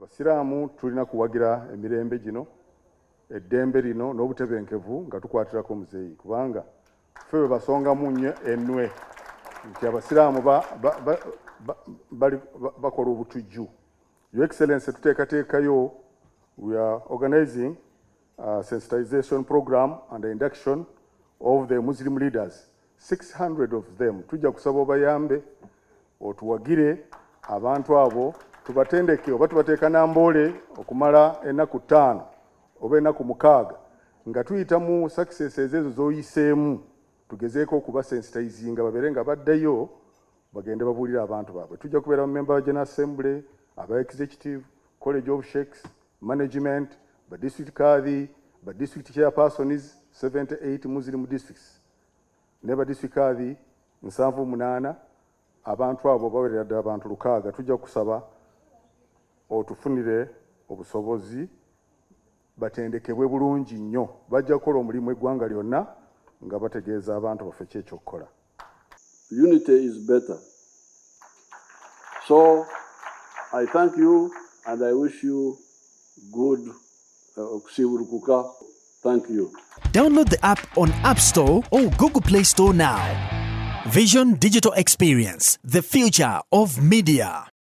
Abasiraamu tulina kuwagira emirembe gino, eddembe lino n'obutebenkevu nga tukwatirako muzeeyi, kubanga ffe bwe basongamu nnyo ennwe nti abasiraamu bakola obutujju. Your Excellency, tuteekateekayo, we are organizing a sensitization program and induction of the Muslim leaders, 600 of them. Tujja kusaba obayambe, otuwagire abantu abo, tubatendeke oba tubateeka Namboole okumala ennaku 5 oba ennaku 6, nga tuyita mu successes ezo z'oyiseemu, tugezeeko okubasensitizinga babeere nga baddayo bagende babuulire abantu baabwe. Tujja kubeera mu member wa General Assembly, aba executive, College of Sheikhs, management, ba district kadhi, ba district chairpersons, 78 Muslim districts ne ba district kadhi 78. Abantu abo bawerera ddala abantu 600. Tujja kusaba otufunire obusobozi batendekebwe bulungi nnyo. Bajja kukola omulimu eggwanga lyonna nga bategeeza abantu baffe ki ekyokukola. Unity is better. So I thank you and I wish you good okusiibulukuka. Thank you. Download the app on App Store or Google Play Store now. Vision Digital Experience, the future of media.